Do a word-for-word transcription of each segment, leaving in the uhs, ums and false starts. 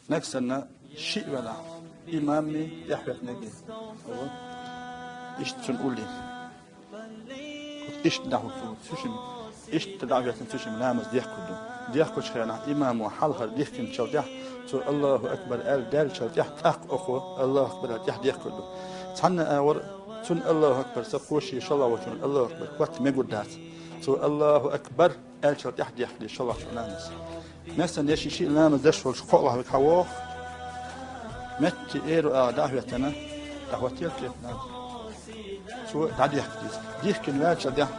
Нагахь санна шиъ велахь, имамми тӀаьхьаветтинаргьи. Ишта цун улли. Ишта дахьу цу, цу шин. Ишта дахьаветтина цу шин ламаз дехкаргда. Дехкача хенахь имамо хьалхара дихкинчул тӀехьа, цо «Аллаху акбар» аьлла даьллачул тӀехьа, тӀаккха оха «Аллаху акбар» аьлла тӀехьа дехкаргда. Цхьанна агӀор цун «Аллаху акбар» ца кхоша, шоллагӀчун «Аллаху акбар» котта мегар дац. Цо «Аллаху акбар» аьллачул тӀехьа дехкаргда шоллагӀчо ламаз. Нагахь санна, е ши шиъ ламаз деш волча кхоалгӀа вега хьавоагӀа, метте эру агӀор дахьаветтина, дахьаветтар кхетта нагахь. Цо дӀадехка деза. Дихкина ваьлча дехка,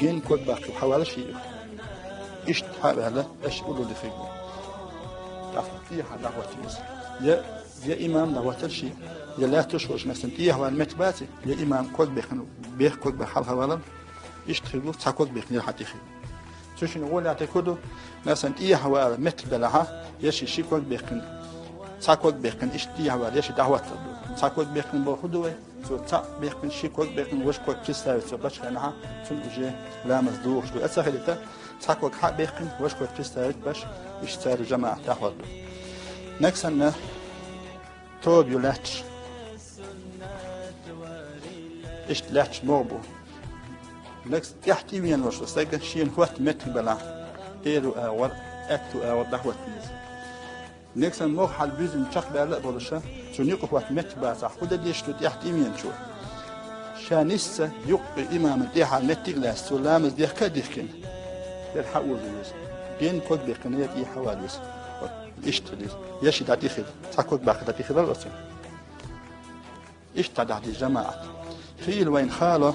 ген ког-баккхий хьавала шиъ. Ишта хьа а ваьлла, аш уллув дихкаргда. ТӀаккха тӀехьа дахьаватта веза. Я, я имам дахьаваттар шиъ, я лаьтташ волча, нагахь санна, тӀехьа вала меттиг бац, я имам ког баьккхина, бехк ког баьккхина хьалха валар, ишта хир ду, цхьа ког баьккхина хьатӀехи. Цу шин гӀолла тӀехь хӀу ду, нагахь санна, тӀехьа вала меттиг белахь, е ши ши ког баьккхина, цхьа ког баьккхина, ишта тӀехьа вала, е ши дахьаваттар ду. Цхьа ког баьккхина боху хӀу ду вай, цо цхьаъ баьккхина, ши ког баьккхина, важа ког приставить цо беча хенахь, цун уже ламаз дохуш ду. Ца хилийта, цхьа ког хьа а баьккхина, важа ког приставить беш, ишта цара жамаӀат тӀехь хӀу ду. Нагахь санна, тоба ю лаьтташ. Ишта лаьтташ могӀа бу. Нагахь тӀехьа тӀавена волча стага шена хӀотта меттиг белахь, эру агӀор, аьтту агӀор дахьаватта веза. Нагахь санна могӀа хьалбуьззина чакхбаьлла а болуш, цу юкъа хӀотта меттиг бацахь, хӀу дан дезаш ду тӀехьа тӀавеначо? Ша нийсса юкъе имаман тӀехьа меттиг а лаьцна, цо ламаз дехка а дихкина, дера хьаоза веза. Ген ког баьккхина, я тӀехьа хьавала веза. Ишта хила веза. Я ши дӀатӀехила, цхьа ког баккха дӀатӀехилар оцу. Ишта дӀадахьа деза жамаӀат. Хийла вайна хало.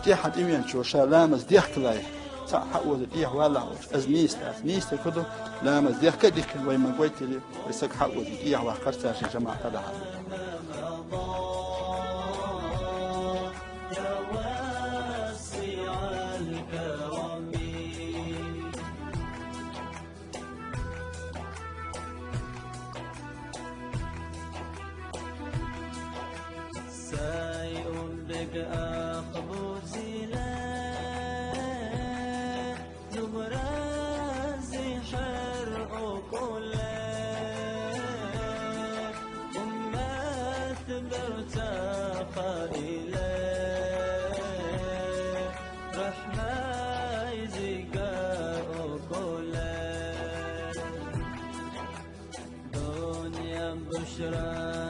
ТӀехьа тӀавеначо ша ламаз дехкале, цхьаъ хьаоза тӀехьа валахь волча, из нийса дац. Нийса дерг хӀу ду, ламаз дехка а дихкина вай ма гойтийла, вай саг хьаоза тӀехьа ваккхар, цаьршинна жамаӀат дӀадахьар. Сай умбиг ах бузила, зумра зихьар укула, уммат барта хаила, рахмай зига укула. Дунъя бушра